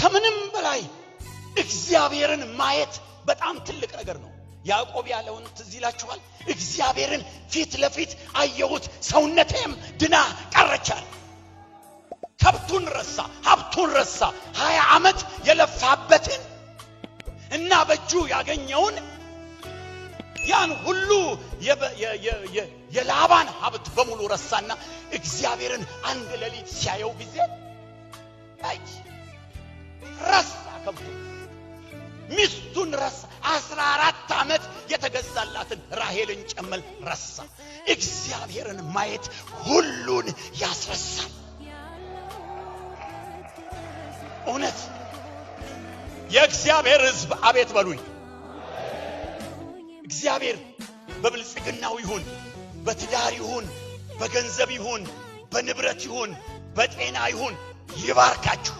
ከምንም በላይ እግዚአብሔርን ማየት በጣም ትልቅ ነገር ነው። ያዕቆብ ያለውን ትዝ ይላችኋል። እግዚአብሔርን ፊት ለፊት አየሁት፣ ሰውነቴም ድና ቀረቻል። ከብቱን ረሳ፣ ሀብቱን ረሳ። 20 ዓመት የለፋበትን እና በእጁ ያገኘውን ያን ሁሉ የላባን ሀብት በሙሉ ረሳና እግዚአብሔርን አንድ ሌሊት ሲያየው ጊዜ አይ ረሳ፣ ከብቱ ሚስቱን ረሳ። 14 ዓመት የተገዛላትን ራሄልን ጨመል ረሳ። እግዚአብሔርን ማየት ሁሉን ያስረሳል። እውነት የእግዚአብሔር ሕዝብ አቤት በሉኝ። እግዚአብሔር በብልጽግናው ይሁን፣ በትዳር ይሁን፣ በገንዘብ ይሁን፣ በንብረት ይሁን፣ በጤና ይሁን ይባርካችሁ።